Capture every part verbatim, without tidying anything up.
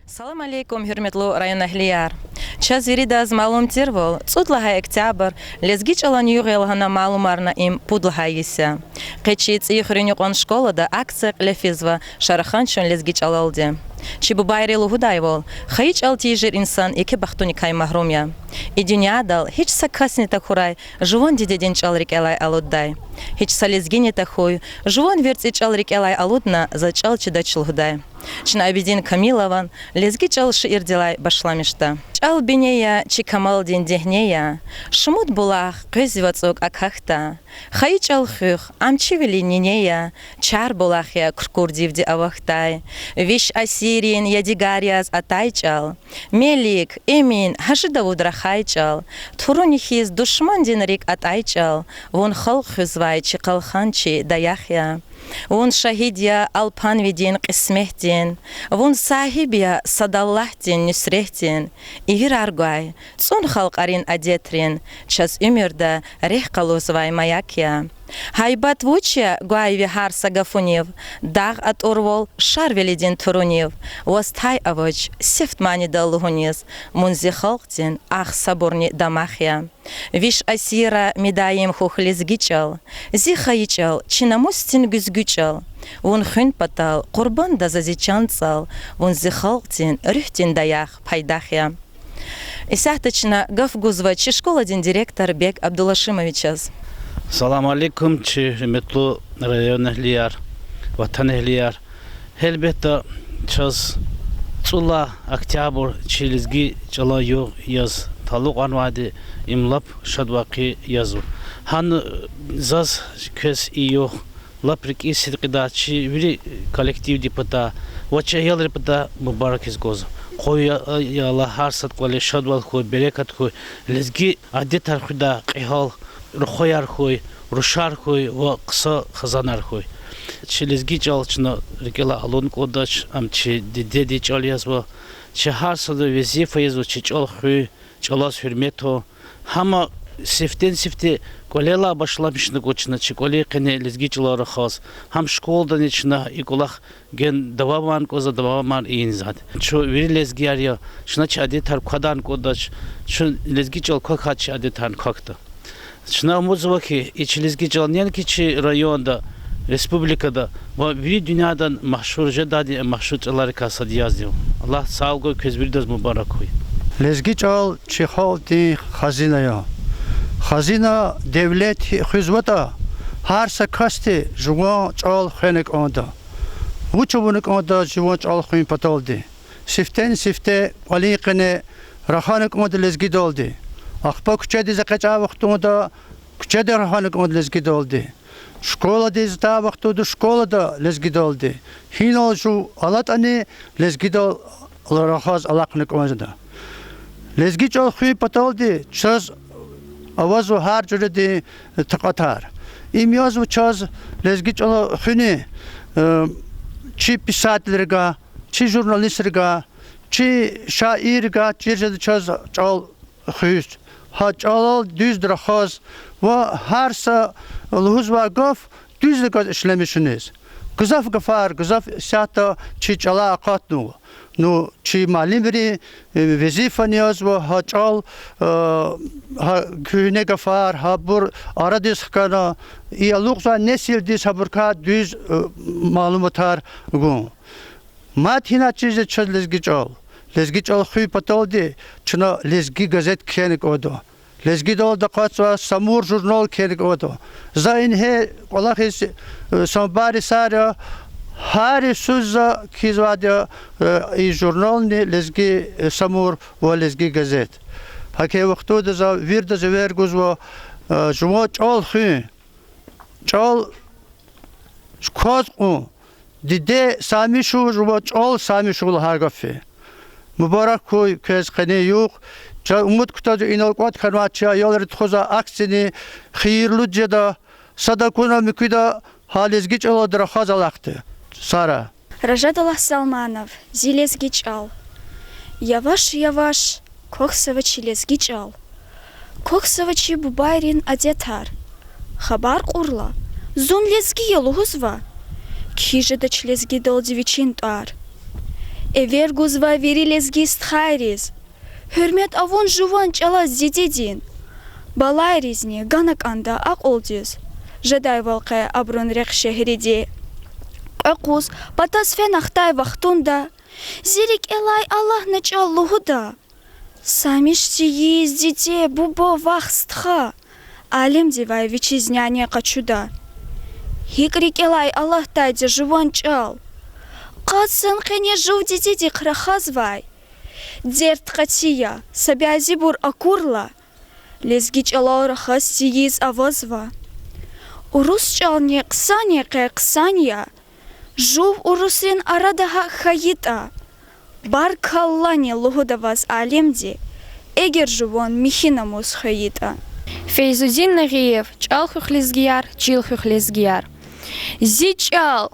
Салам алейкум, гьуьрметлу районэгьлияр! Чаз виридаз малум тирвал, цӀуд лагьай октябрь лезги чӀалан югъ я лагьана малумарна им пуд лагьай йис я. Къе чи ЦӀийи хуьруьн юкьван школада акция кьиле физва: Ша рахан чун лезги чӀалалди. Чи бубайри лугьудайвал, хайи чӀал тийижир инсан еке бахтуникай магьрум я. И дуьньядал гьич са касни тахьурай жуван дидедин чӀал рикӀелай алуддай. Гьич са лезгини тахьуй, жуван верцӀи чӀал рикӀелай алудна, за чӀал чидач лугьудай. Чна Абидин Камилован Лезги чӀал шиирдилай башламишда. ЧӀал бине я, чи камалдин дегьне я, шумуд булах къвезва цӀук акахьда. Хайи чӀал хуьх, ам чи вилин нине я, чар булах я Куркурдивди авахьдай. Виш асиррин ядигар яз атай чӀал, Мелик, Эмин, Гьажи Давуд рахай чӀал, туруни хьиз душмандин рикӀ атӀай чӀал, вун халкь хуьзвай чи къалхан, чи даях я. Вун шагьид я алпанвидин кьисметдин, вун сагьиб я сад Аллагьдин нуьсретдин, ивирар гвай, цӀун халкьарин адетрин, чаз уьмуьрда рехъ къалурзавай маяк я. Гьайбат вуч я гвай ви гьар са гафунив, дагъ атӀурвал Шарвилидин турунив, ваз тай авач сифте манидал лугьуниз, вун зи халкьдин ах, сабурни дамах я. Виш асирра мидаим хьухь, лезги чӀал, зи хайи чӀал, чи намусдин гуьзгуь чӀал. Вун хуьн патал къурбанда за зи чан-цӀал, вун зи халкьдин руьгьдин даях, пайдах я. Исятда чна гаф гузва чи школадин директор Бек Абдулашимовичаз. Салам алейкум, чи гьуьрметлу районэгьлияр, ватанэгьлияр. Гьелбетда, чаз цӀуд лагьай октябрь чи лезги чӀалан югъ яз талукьарнавайди им лап шад вакъиа язва. Гьана заз квез и югъ лап рикӀиз сидкьидай чи вири коллективдин патай ва чи аялрин патай мубарак ийиз кӀанзава. Къуй я, я Аллагь, гьар сад кӀвале шадвал хьуй, берекат хьуй, лезги адетар хуьдай кьегьал рухваяр хьуй, рушар хьуй ва хъсан хизанар хьуй. Чи лезги чӀал чна рикӀелай алудна кӀандач, ам чи дидедин чӀал язва. Чи гьар садан везифа язва чи чӀал хуьн, чӀалаз гьуьрмет авун. Гьам сифтени-сифте кӀвалелай башламишна кӀанда чна чи кӀвалин къене лезги чӀалал рахаз. Гьам школадани чна и кӀвалах гена давамарна кӀанзава, давамар ийизвайди. Чун вири лезгияр я, чна чи адетар квадарна кӀандач, чун лезги чӀал квахьайтӀа чи адетарни квахьда. Чна умудзава хьи, и чи лезги чӀал неинки чи районда, республикада ва вири дуьньядани машгьур жедайди, машгьур чӀаларикай сад язва. Аллагь сагъ гуй, квез виридаз мубарак хьуй. Лезги чӀал чи халкьдин хазина я. Хазина, девлет хуьзватӀа, гьар са касди жуван чӀал хвена кӀанда. Вуч авуна кӀанда жуван чӀал хуьн паталди? Сифтени-сифте кӀвалин къене рахана кӀанда лезгидалди. Ахпа куьчедиз экъечӀай вахтунда куьчеда рахана кӀанда лезгидалди. Школадиз атай вахтунда школада лезгидалди. Гьинал жув алатӀани, лезгидал рахаз алахъна кӀанда. Лезги чӀал хуьн паталди чаз авазва гьар жуьредин такьатар. Им язва чаз лезги чӀал хуьни, э, чи писателрига, чи журналистрига, чи шаиррига чир жеда чаз чӀал хуьз, гьа чӀалал дуьз рахаз ва гьар са лугьузвай гаф дуьздаказ ишлемишуниз. Гзаф гафар, гзаф исятда чи чӀалай акъатнава. Ну, чи муаллимрин, э, везифани язва гьа чӀал, э, гьа куьгьне гафар гьабур арадиз хкана, и алукьзавай несилдиз гьабурукай дуьз, э, малуматар гун. Мад гьина чиз я чаз лезги чӀал. Лезги чӀал хуьн паталди чна Лезги газет кхьена кӀанда. Лезгидалди акъатзавай Самур журнал кхьена кӀанда. За ингье кӀвалахиз, э, са бубайрин йисар я, гьар йисуз за кхьизвайди я, э, и журнални, Лезги, э, Самур ва Лезги газет. ГьакӀ вахтунда за виридаз эвер гузва, э, жуван чӀал хуьн, чӀал кваз кьун, диде сами шур ва чӀал сами шур лагьай гаф я. Мубарак хьуй квез къенин югъ. Чаз умуд кутазва инал кӀватӀ хьанвай чи аялри тухузвай акцияни хийирлуди жеда, сад акуна муькуьда гьа лезги чӀалалди рахаз алахъда. Сара. Ражадуллагь Салманов, Зи лезги чӀал. Яваш-яваш квахьзава чи лезги чӀал. Квахьзава чи бубайрин адетар. Хабар кьурла, зун лезги я лугьузва, кхьиз жедач лезгидалди вичин тӀвар. Эвер гузва вири лезги стхайриз гьуьрмет авун жуван чӀалаз дидедин. Балайризни гана кӀанда акьулдиз жедайвал къе абурун рехъ шегьриди. Кьве къуз патаз фена хтай вахтунда зи рикӀелай Аллагьна чӀал лугьуда: Самиш тийиз, диде, буба, вах, стха, алемдивай вичиз няни къачуда. ГьикӀ рикӀелай алатдайди жуван чӀал? Къад сан къене жув дидедихъ рахазвай. Дерт къати я, са бязибур акурла, лезги чӀалал рахаз тийиз авазва. Урус чӀални хъсанни къе хъсан я, жув урусрин арада гьакӀ хьайитӀа. Баркаллани лугьуда ваз алемди, эгер жуван михьи-намус хьайитӀа. Фейзудин Нагъиев. ЧӀал хуьх, лезгияр, чил хуьх, лезгияр. Зи чӀал,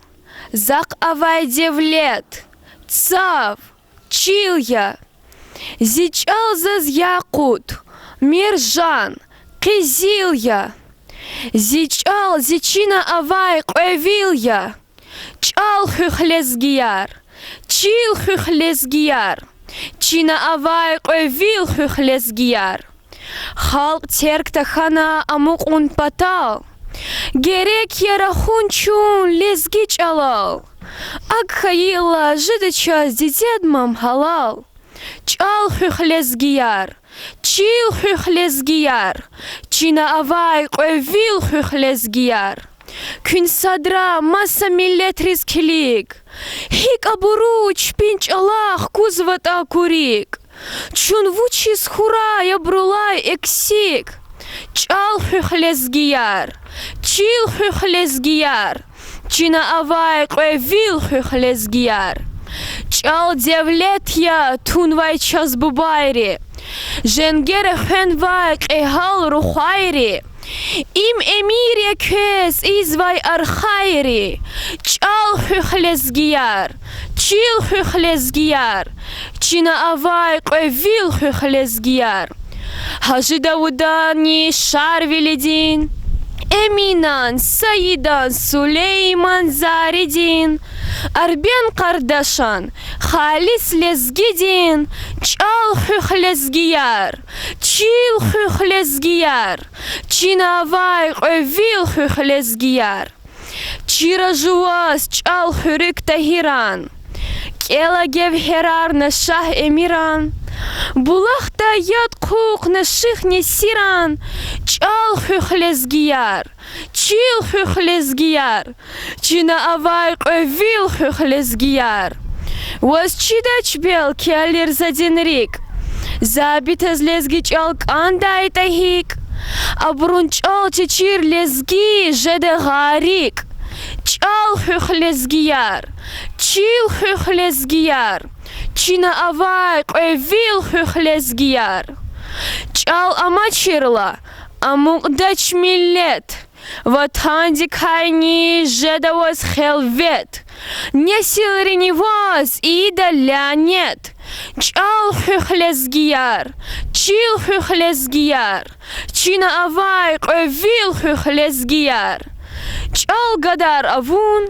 захъ авай девлет, цав, чил я. Зи чӀал заз якъут, мержан, къизил я. Зи чӀал зи чина авай кьве вил я. ЧӀал хуьх, лезгияр, чил хуьх, лезгияр, чина авай кьве вил хуьх, лезгияр. Халкь терг тахьана амукьун патал, герек я рахун чун лезги чӀалал. АкӀ хьайила жеда чаз дидед-мам гьалал. ЧӀал хуьх, лезгияр, чил хуьх, лезгияр, чина авай кьве вил хуьх, лезгияр. Куьн садра маса миллетриз килиг, гьикӀ абуру чпин чӀалахъ кузватӀа курик. Чун вучиз хьурай абурулай эксик? ЧӀал хуьх, лезгияр, чил хуьх, лезгияр, чина авай кьве вил хуьх, лезгияр. ЧӀал девлет я тунвай чаз бубайри, женгера хвенвай кьегьал рухвайри. Им эмир я квез ийизвай архайри. ЧӀал хуьх, лезгияр, чил хуьх, лезгияр, чина авай кьве вил хуьх, лезгияр. Гьажи Давуданни Шарвилидин, Эминан, Саидан, Сулейман, Заридин, Арбен Къардашан, Халис Лезгидин, чӀал хуьх, лезгияр, чил хуьх, лезгияр, чина авай кьве вил хуьх, лезгияр. Чира жуваз чӀал хуьруьк Тагьиран, кӀела гевгьерарна Шагь-Эмиран, булахдай яд хъухъна Шихнесиран, чӀал хуьх, лезгияр, чил хуьх, лезгияр, чина авай кьве вил хуьх, лезгияр. Ваз чидач, белки, Алирзадин рикӀ, забитаз лезги чӀал кӀандайтӀа гьикӀ. Абурун чӀал чечир лезги жеда гъарикӀ. ЧӀал хуьх, лезгияр, чил хуьх, лезгияр, чина авай кьве вил хуьх, лезгияр. ЧӀал амачирла, амукьдач миллет, ватандикайни жеда ваз хелвет. Несилрини ваз ийида лянет. ЧӀал хуьх, лезгияр, чил хуьх, лезгияр, чина авай кьве вил хуьх, лезгияр. ЧӀал гадар авун,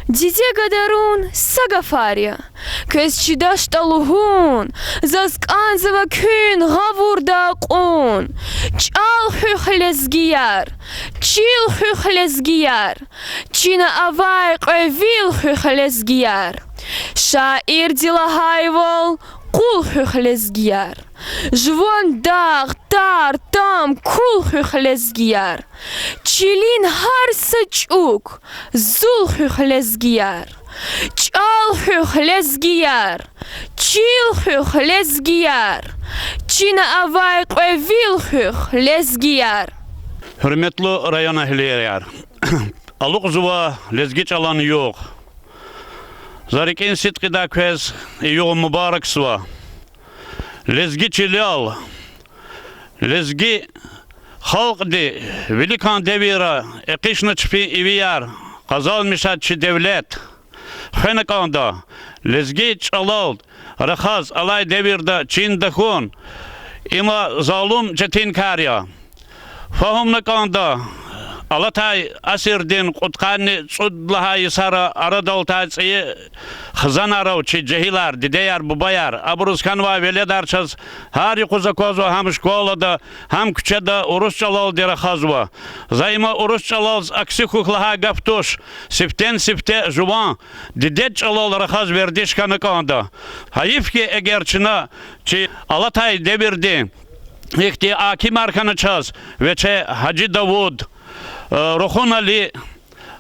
диде гадарун са гафар я. Квез чидач тӀа лугьун, заз кӀанзава куьн гъавурда акьун. ЧӀал хуьх, лезгияр, чил хуьх, лезгияр, чина авай кьве вил хуьх, лезгияр. Шаирди лагьайвал, къул хуьх, лезгияр, жуван дагъ, тар, там, кул хуьх, лезгияр, чилин гьар са чӀук зул хуьх, лезгияр. ЧӀал хуьх, лезгияр, чил хуьх, лезгияр, чина авай кьве вил хуьх, лезгияр. Гьуьрметлу районэгьлияр, алукьзава лезги чӀалан югъ. За рикӀин сидкьидай квез и югъ мубаракзава. Лезги чилел, лезги халкьди виликан девирра экъична чпин ивияр, къазанмишай чи девлет. Хвена кӀанда, лезги чӀалал рахаз алай девирда чин тахьун, има залум четин кар я. Фагьумна кӀанда, Алатай асирдин кьудкъанни цӀуд лагьай йисара арадал атай цӀийи хизанар ава чи жегьилар, дидеяр, бубаяр. Абуруз хьанвай веледар чаз гьар юкъуз аквазва, гьам школада, гьам куьчеда урус чӀалалди рахазва. За има урус чӀалалди акси хьухь лагьай гаф туш, сифтени-сифте жуван дидед чӀалал рахаз вердиш хьана кӀанда. Гьайиф хьи, эгер чна чи алатай девирдин ихьтин гьакимар хьана чаз, Вече Гьажи Давуд, э, Рухун Али,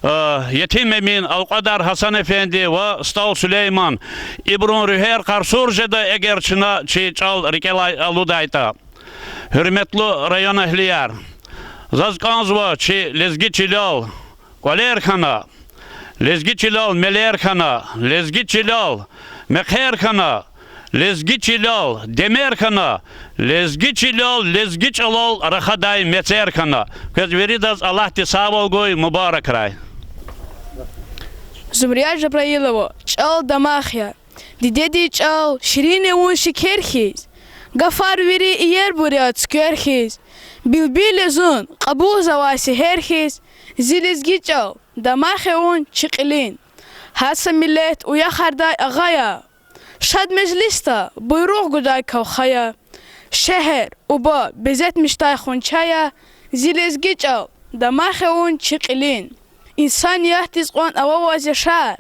э, Етим Эмин, Алкьвадар Гьасан-эфенди ва СтӀал Сулейман, ибурун руьгьер къарсур жеда, эгер чна чи чӀал рикӀелай алудайтӀа. Гьуьрметлу районэгьлияр, заз кӀанзава чи лезги чилел кӀвалер хьана, лезги чилел мелер хьана, лезги чилел мехъер хьана, лезги чилел демер хьана, лезги чилел лезги чӀалал рахадай мецер хьана. Квез виридаз Аллагьди сагъвал гуй, мубаракрай. Зумрият Жабраилова. ЧӀал дамах я. Дидедин чӀал ширин я вун шекер хьиз, гафар вири иербур я цуьквер хьиз, билбил я зун кьабулзавай сегьер хьиз, зи лезги чӀал, дамах я вун чи кьилин. Гьар са миллет уяхардай агъа я, шад межлисда буйругъ гудай кавха я, шегьер, уба безетмишдай хунча я, зи лезги чӀал, дамах я вун чи кьилин. Инсаниятдиз кьван аваз яшар,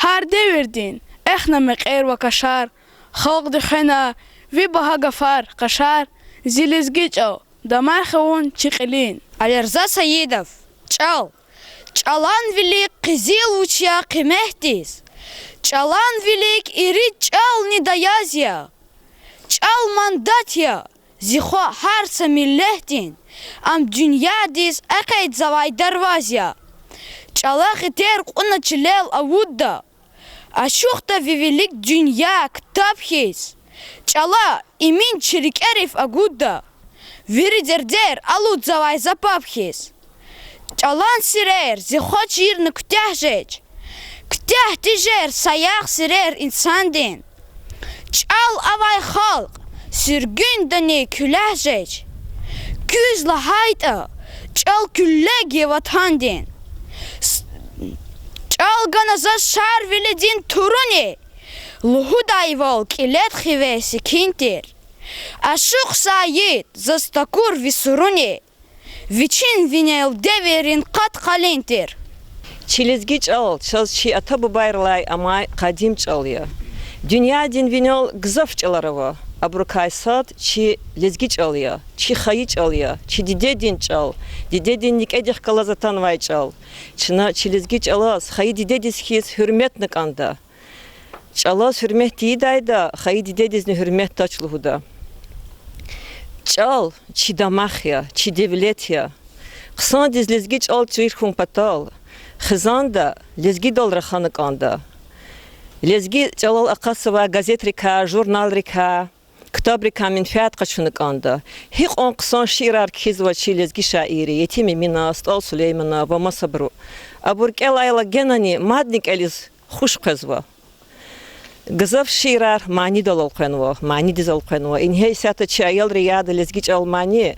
гьар девирдин эхна мекьер ва кашар, халкьди хвена ви багьа гафар, къашар, зи лезги чӀал, дамах я вун чи кьилин. Алирза Саидов. ЧӀал. ЧӀалан вилик къизил вуч я къиметдиз, чӀалан вилик ирид чӀални даяз я. ЧӀал мандат я, зи хва, гьар са миллетдин, ам дуьньядиз экъечӀзавай дарваз я. ЧӀала гъетер кьуна чилел авудда, ачухда ви вилик дуьнья ктаб хьиз. ЧӀала имин чи рикӀерив агудда, вири дердер алудзавай за паб хьиз. ЧӀалан сирер зи хва чирна куьтягь жеч, куьтягь тежер саягъ сирер инсандин. ЧӀал авай халкь суьргуьндани куьлягь жеч, куьз лагьайтӀа, чӀал куьллег я ватандин. С-, чӀал гана заз Шарвилидин туруни, лугьудайвал кьилед хиве секин тир. Ашукь Саид, заз такур ви суруни, вичин винел девирин къад къалин тир. Чи лезги чӀал чаз чи ата-бубайрилай амай къадим чӀал я. Дуьньядин винел гзаф чӀалар ава, абурукай сад чи лезги чӀал я, чи хайи чӀал я, чи дидедин чӀал, дидедин некӀедихъ галаз атанвай чӀал. Чна чи лезги чӀалаз хайи дидедиз хьиз гьуьрметна кӀанда. ЧӀалаз гьуьрмет тийидайда хайи дидедизни гьуьрмет тач лугьуда. ЧӀал чи дамах я, чи девлет я. Хъсандиз лезги чӀал чир хьун патал, хизанда лезгидал рахана кӀанда. Лезги чӀалал акъатзавай газетрикай, журналрикай, ктабрикай менфят къачуна кӀанда. Гьикьван хъсан шиирар кхьизва чи лезги шаирри Етим Эмина, СтӀал Сулеймана ва масабуру. Абур кӀелайла генани мадни кӀелиз хуш къвезва. Гзаф шиирар манидал элкъвенва, манидиз элкъвенва. Ингье исятда чи аялри яда лезги чӀал мани.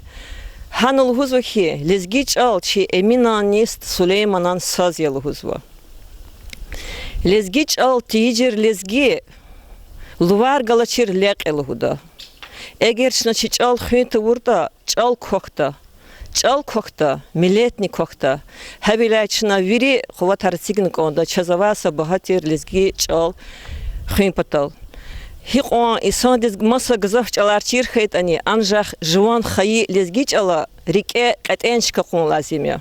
Гьана лугьузва хьи, лезги чӀал чи Эминанни Сулейманан саз я лугьузва. Лезги чӀал тийижир лезги, лувар галачир лекь я лугьуда. Эгер чна чи чӀал хуьн тавуртӀа, чӀал квахьда. ЧӀал квахьда, миллетни квахьда. Гьавиляй чна вири къуватар эцигна кӀанда чаз авай са багьа тир лезги чӀал хуьн патал. Гьикьван инсандиз маса гзаф чӀалар чир хьайитӀани, анжах жуван хайи лезги чӀала рикӀе кьетӀен чка кьун лазим я.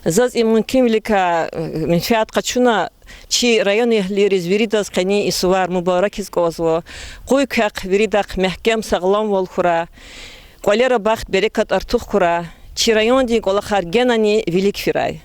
Заз и мумкинвиликай менфят къачуна чи районэгьлийриз виридаз къенин и сувар мубаракиз кӀанзава. Къуй квехъ виридахъ мягькем сагъламвал хьурай, кӀвалера бахт-берекат артух хьурай, чи райондин кӀвалахар генани вилик фирай.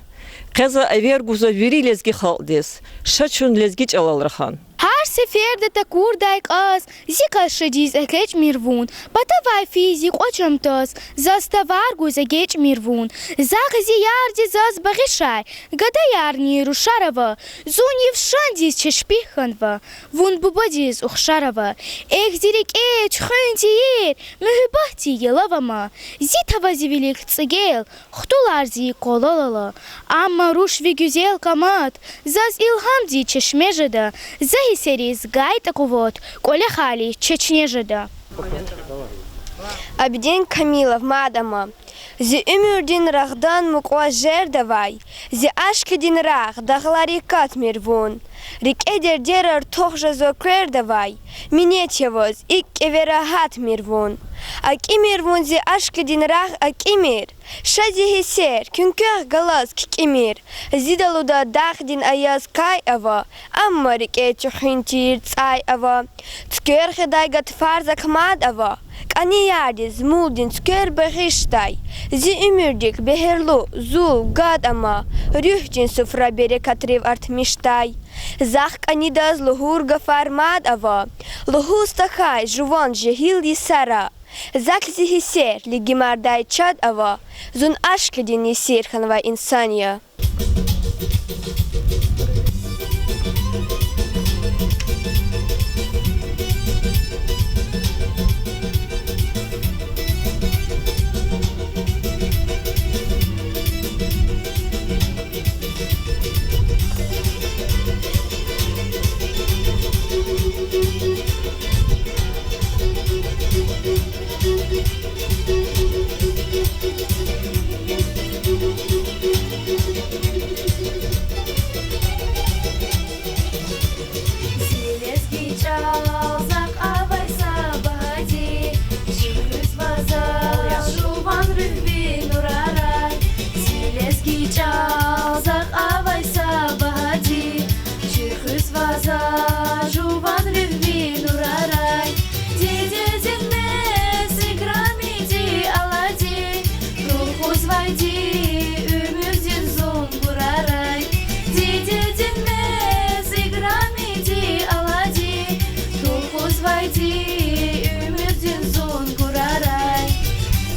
Къе за эвер гузва вири лезги халкьдиз: ша чун лезги чӀалал рахан. Гьар сеферда такурдай кьаз, зи кас шадиз экечӀмир вун, патавай физ зи кӀвач ам таз, заз тавар гуз эгечӀмир вун. Захъ зи ярди заз багъишай, гадаярни рушар ава, зун йиф шандиз чешпигь хьанва, вун бубадиз ухшар ава. Эхь, зи рикӀе туьхуьн тийир, муьгьуьббатдин ялав ама, зи таваз ви вилик цӀигел, хтулар зи къвалал ала. Амма руш, ви гуьзел къамат заз илгьамдин чешме жеда, за гьиссериз гайитӀа къуват, кӀвале хали чечне жеда. Абидин Камилов. Мад ама. Зи уьмуьрдин рагъдан мукьва жердавай, зи ашкидин рагъ дагъларик катмир вун. РикӀе дердер артух жезва квердавай, минет я ваз, икӀ кӀевера гьатмир вун. АкӀимир вун зи ашкидин рагъ, акӀимир, ша зи гьиссер куьн квехъ галаз кикӀимир. Зи далуда дагъдин аяз кай ава, амма рикӀе туьхуьн тийир цӀай ава. Цуьквер хидай гатфар захъ мад ава, кӀани ярдиз мулдин цуьквер багъишдай. Зи уьмуьрдик бегьерлу, зул, гад ама, руьгьдин суфра берекатрив артмишдай. Захъ кӀанидаз лугьур гафар мад ава, лугьуз тахьай жуван жегьил йисара. Зак зи гьиссер лигимардай чад ава, зун ашкидин есир хьанвай инсан я. Зи лезги чӀал захъ авай са багьади, чир хуьзва за жуван руьгьви нурарай. Зи лезги чӀал захъ авай са багьади, чир хуьзва за жуван руьгьви нурарай. Дидедин мез играмиди алади, тулгьузвайди уьмуьрдин зун гурарай. Дидедин мез играмиди алади, тулгьузвайди уьмуьрдин зун гурарай.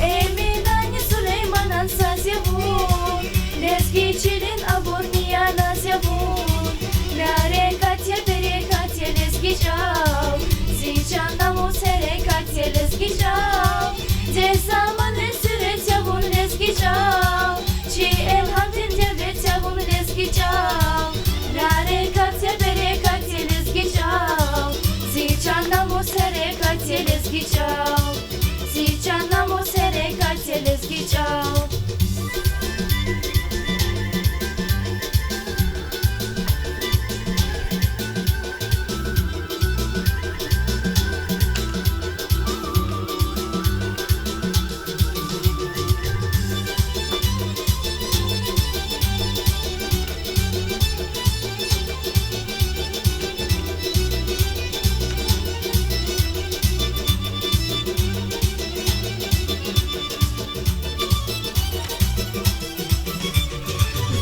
Эминани Сулейманан саз я вун, лезги чилин абурни я, наз я вун. Мярекат я, берекат я лезги чӀал, зи чан, намус, гьерекат я лезги чӀал. Дегь заманрин суьрет я вун лезги чӀал, чи илгьамдин девлет я вун лезги чӀал. Мярекат я, берекат я лезги чӀал, зи чан, намус, гьерекат я лезги чӀал. Зи чан, намус, гьерекат я лезги чӀал.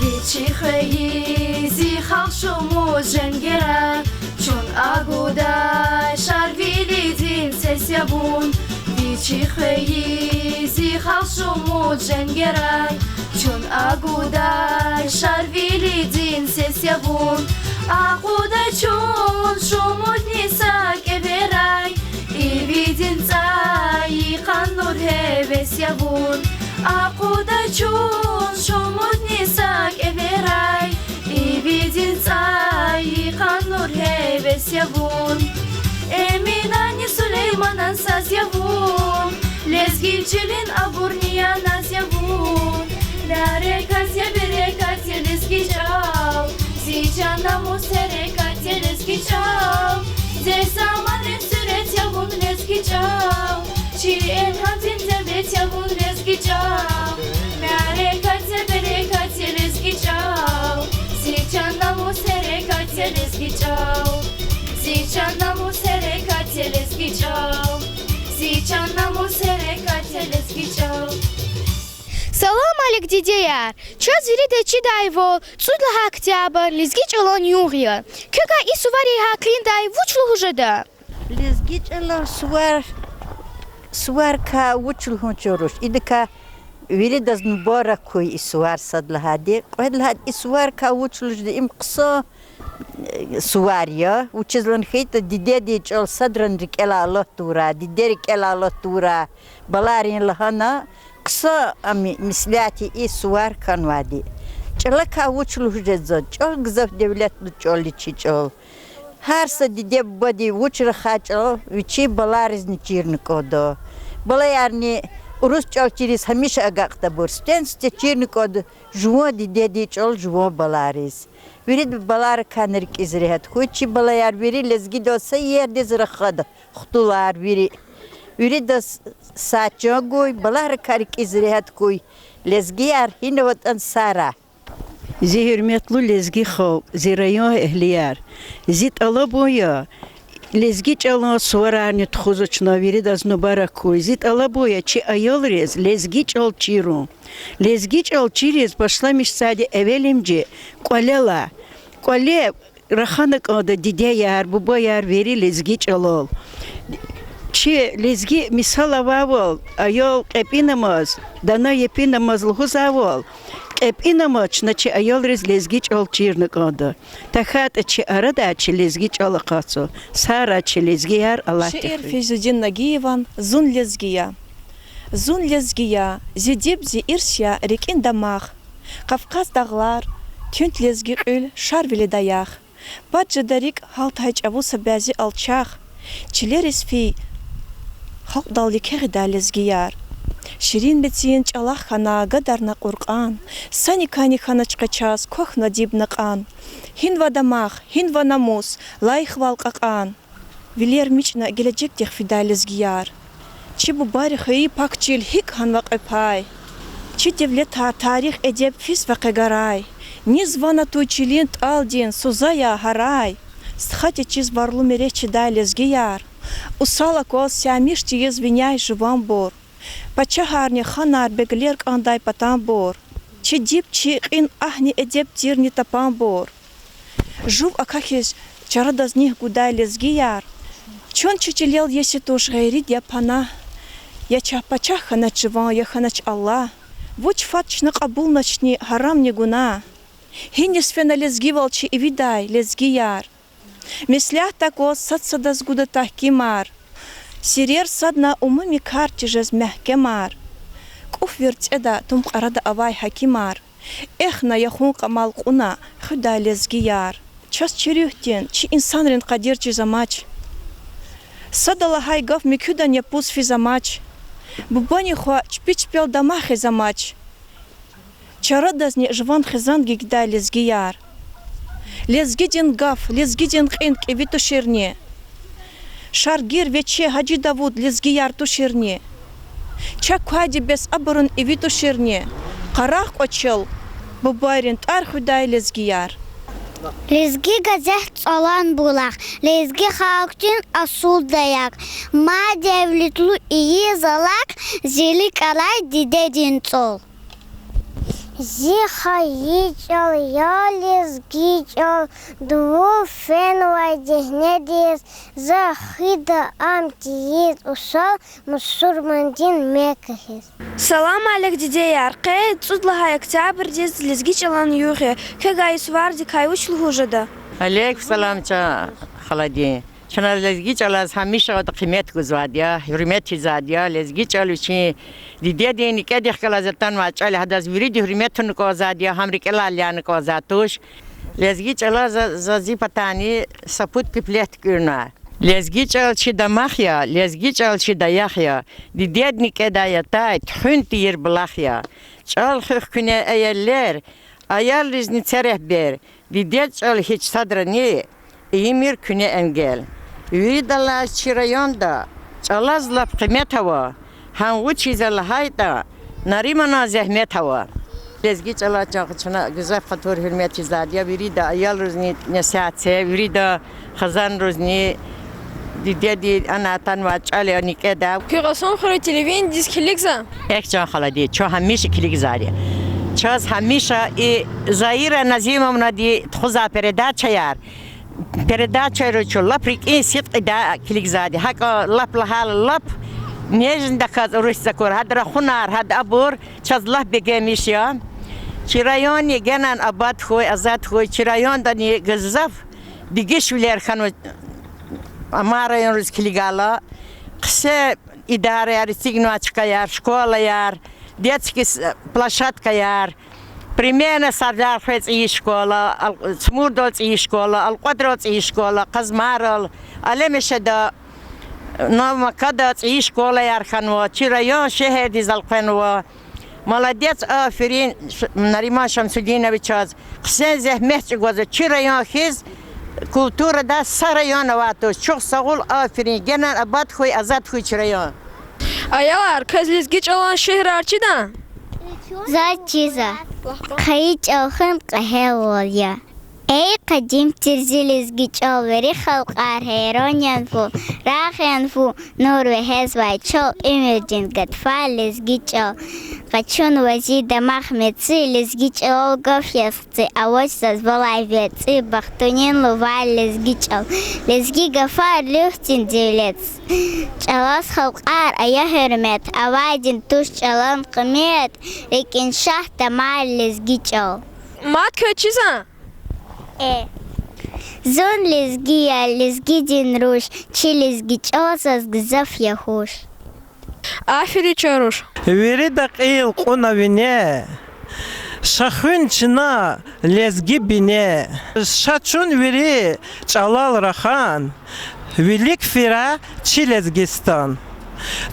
Вичи хвейи зи халкь шумуд женгерай, чун агудай Шарвилидин сес я вун. Вичи хвейи зи халкь шумуд женгерай, чун агудай Шарвилидин сес я вун. Акъудай чун шумудни са кӀеверай, ивидин цӀай йикъан нур, гьевес я вун. Акъудай чун шумудни са кӀеверай, ивидин цӀай йикъан нур, гьевес я вун. Эминани Сулейманан саз я вун, лезги чилин абурни я, наз я вун. Мярекат я, берекат я лезги чӀал, зи чан, намус, гьерекат я лезги чӀал. Дегь заманрин суьрет я вун лезги чӀал, чи илгьамдин девлет я вун лезги чӀал. Мярекат я, берекат я лезги чӀал, зи чан, намус, гьерекат я лезги чӀал. Зи чан, намус, гьерекат я лезги чӀал, зи чан, намус, гьерекат я лезги чӀал. Салам алейк, дидеяр! Чаз виридаз чидайвал, цӀуд лагьай октябрь лезги чӀалан югъ я. Квевай и суварикай кӀандай вуч лугьуз жеда? Лезги чӀалан сувар, суварикай вуч лугьун чӀуруш. Идакай виридаз мубарак хьуй и сувар, сад лагьайди. Кьвед лагьайди, и суварикай вуч лугьуз жеда, им хъсан сувар я. Вучиз лагьайтӀа дидедин чӀал садрани рикӀелай алат тавурай, диде рикӀелай алат тавурай. Балайрин лагьана хъсан ам меслят я и сувар хьанвайди. ЧӀалакай вуч лугьуз жезва, чӀал гзаф девлетлу чӀал я чи чӀал. Гьар са диде-бубади вуч рахай чӀал, вичин балайризни чирна кӀанда. Балаярни урус чӀал чириз гьамиша агакьдайбур, сифтени-сифте чирна кӀанда жуван дидедин чӀал жуван балайриз. Вирида балайрикайни рикӀиз регьят хьуй, чи балаяр вири лезгидал са ердиз рахада, хтулар вири. Виридаз сагъ чан гуй, балайрикай рикӀиз регьят хьуй. Лезгияр, гьина аватӀани сагърай. Зи гьуьрметлу лезги халкь, зи район эгьлияр, зи тӀалабун я, лезги чӀалан суварарни тухузва чна, виридаз мубарак хьуй. Зи тӀалабун я чи аялриз лезги чӀал чирун. Лезги чӀал чириз башламишзавайди эвелимжи кӀвалелай. КӀвале рахана кӀанда дидеяр, бубаяр вири лезги чӀалал. Чи лезги мисал авайвал, аял кьепӀинамаз, дана епинамаз лугьузвайвал, кьепӀинамаз чна чи аялриз лезги чӀал чирна кӀанда. ТахьайтӀа чи арадай чи лезги чӀал акъатзава. Сагърай чи лезгияр, Аллагьди хвейи. Фейзудин Нагиеван Зун лезги я. Зун лезги я, зи диб, зи ирс я, рикӀин дамах. Кавказ дагълар, туьнт лезги кьуьл, Шарвили даях. Пад жеда рикӀ гьалтай чӀаву са бязи алчах. Чилериз фейи, халкьдал еке гъидай лезгияр. Ширин мецин чӀалахъ хьана, гадарна Къуръан. Саникайни хьанач къе чаз, квахьна диб накьан. Гьинва дамах, гьинва намус, лайихвал кьакьан. Вилер мичӀна гележегдихъ фидай лезгияр. Чи бубайрин хвейи пак чил гьикӀ гьанва кьве пай. Чи девлетар, тарих, эдеб физва къе гарай. Низ ван атуй чилин тӀалдин суза я гьарай. Стха течиз варлу мереж чидай лезгияр. Усал акваз сямиш тийиз виняй жуванбур. Пачагьарни ханар, беглер кӀандай патанбур. Чи диб, чи кьин агьни эдеб тирни тапанбур. Жув акахьиз чарадаз нихъ гудай лезгияр. Чун чи чилел еси туш, гъейрид я пана. Я ча-, пачагь хьанач жуван, я хьанач Аллагь. Вуч фад чна кьабулначни, гьарамни гунагь. Гьиниз фена лезгивал чи ивидай лезгияр. Меслятда кваз сад-садаз гуда тагькимар. Сирер садна умуми кар тежез мягькемар. КӀуф вирцӀеда тум кьарада авай гьакимар. Эхна, яхун кьамал кьуна хуьдай лезгияр. Чаз чи руьгьдин, чи инсанрин къадир чиз амач. Сада лагьай гаф муькуьдани япуз физ амач. Бубани хва чпи чпел дамах хиз амач. Чарадазни жуван хизан гекдай лезгияр. Лезгидин гаф, лезгидин кьин кӀеви туширни. Шаргир, Вече, Гьажи Давуд лезгияр туширни. Чак квайди бес абурун иви туширни. Къарагъ кӀвачел, бубайрин тӀвар хуьдай лезгияр. Лезги газет — чӀалан булах, лезги халкьдин асул даяк. Мад девлетлу ийиз алахъ, зи рикӀ алай дидедин чӀал. Зи хайи чӀал я лезги чӀал, дувул фенвай дегьнедиз, за хида ам тийиз усал мусурмандин Мекка хьиз. Салам алейк, дидеяр! Къе цӀуд лагьай октябрдиз лезги чӀалан югъ я. Квевай и сувардикай вуч лугьуз жеда? Алейк салам, чан халадин. Чна лезги чӀалаз гьамиша къимет гузвайди я, гьуьрмет ийизвайди я. Лезги чӀал вичин дидедин никӀедихъ галаз атанвай чӀал я, гьадаз вирида гьуьрмет авуна кӀанзавайди я, гьам рикӀелай алайна кӀанзавай туш. Лезги чӀалаз за, за зи патайни са пуд куплет кӀуьрна. Лезги чӀал чи дамах я, лезги чӀал чи даях я, дидед никӀедай атай туьхуьн тийир булах я. ЧӀал хуьх куьне, аяллер, аялризни це регьбер, дидед чӀал гьич садрани ийимир куьне энгел. Виридалай чи районда чӀалаз лап къимет ава, гьам вучиз я лагьайтӀа, Нариманан зегьмет ава. Лезги чӀалаз чна гзаф хатур, гьуьрмет ийизвайди я, вирида аялризни насигьат це, вирида хизанризни, Дидеди ана атанвай чӀал я никӀеда. Куь кьасумхуьруьн телевидениедиз килигза. Эхь, чан халади, чун гьамиша килигзавайди. Чаз гьамиша и Заира Назимовнади тухузвай передачаяр, передачайра чун лап рикӀин сидкьидай килигзавайди. ГьакӀ лап лагьайла лап нежно даказ урусдакур, гьада рахунар, гьада абур чаз лап бегенмиш я. Чи районни генани абад хьуй, азад хьуй, чи райондани гзаф дегишвилер хьанва, амай районриз килигайла. Хъсан идараяр эцигнавай чкаяр, школаяр, детский с-, площадкаяр, примерно Сардархуьруьн цӀийи школа, Ал-, Цмурдал цӀийи школа, Алкьвадрал цӀийи школа, Къазмайрал, Алемишеда, Новомакада цӀийи школаяр хьанва, чи район шегьердиз элкъвенва. Молодец, аферин, Ш-, Нариман Шамсудиновичаз. Хъсан зегьмет чӀугвазва, чи район хьиз культурада са район авай туш. Чухсагъул, аферин, генани абад хьуй, азад хьуй чи район. Аялар, квез лезги чӀалан шиирар чида? Заз чизва. Хайи чӀал хуьн кьегьалвал я. Эй, къадим тир зи лезги чӀал, вири халкьар гьейран ян вун, рагъ ян вун, нур вегьезвай чал, уьмуьрдин гатфар лезги чӀал. Къачунва зи дамах меци, лезги чӀалал гаф яз хци, авач заз валай верцӀи, бахтунин лувар лезги чӀал. Лезги гафар руьгьдин девлет. ЧӀалаз халкьар ая гьуьрмет, авайди туш чӀалан къимет, рикӀин шагь, тамар лезги чӀал. Мад квез чизва? Э. Зун лезги я, лезгидин руш, чи лезги чӀал заз гзаф я хуш. Аферин, чан руш. Вирида кьил кьуна вине, ша хуьн чна лезги бине. Ша чун вири чӀалал рахан, вилик фирай чи Лезгистан.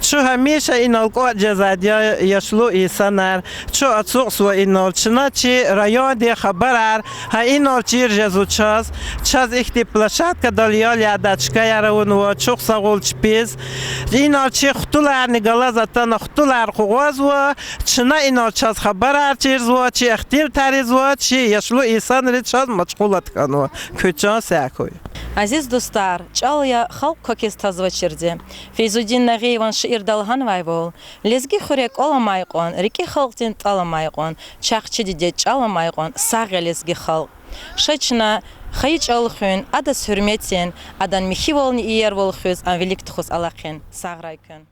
Чун гьамиша инал кӀватӀ жезвайди я, яшлу инсанар. Чун ацукьзава инал, чна чи райондин хабарар гьа инал чир жезва чаз. Чаз ихьтин площадкадал ял ядай чкаяр авунва, чухсагъул чпиз. Инал чи хтуларни галаз атана, хтулар къугъвазва, чна инал чаз хабарар чирзава, чи ихтилатар ийизва, чи яшлу инсанри чаз машгъулат хьанва. Куь чан сагъ хьуй. Азиз дустар, чӀал я халкь квахьиз тазвачирди. Фейзудин Нагъиеван шиирда лагьанвайвал, лезги хуьре кӀвал амай кьван, рикӀи халкьдин тӀал амай кьван, чахъ чи дидед чӀал амай кьван, сагъ я лезги халкь. Ша чна хайи чӀал хуьн, адаз гьуьрмет ийин, адан михьивални иервал хуьз, ам вилик тухуз алахъин. Сагърай куьн.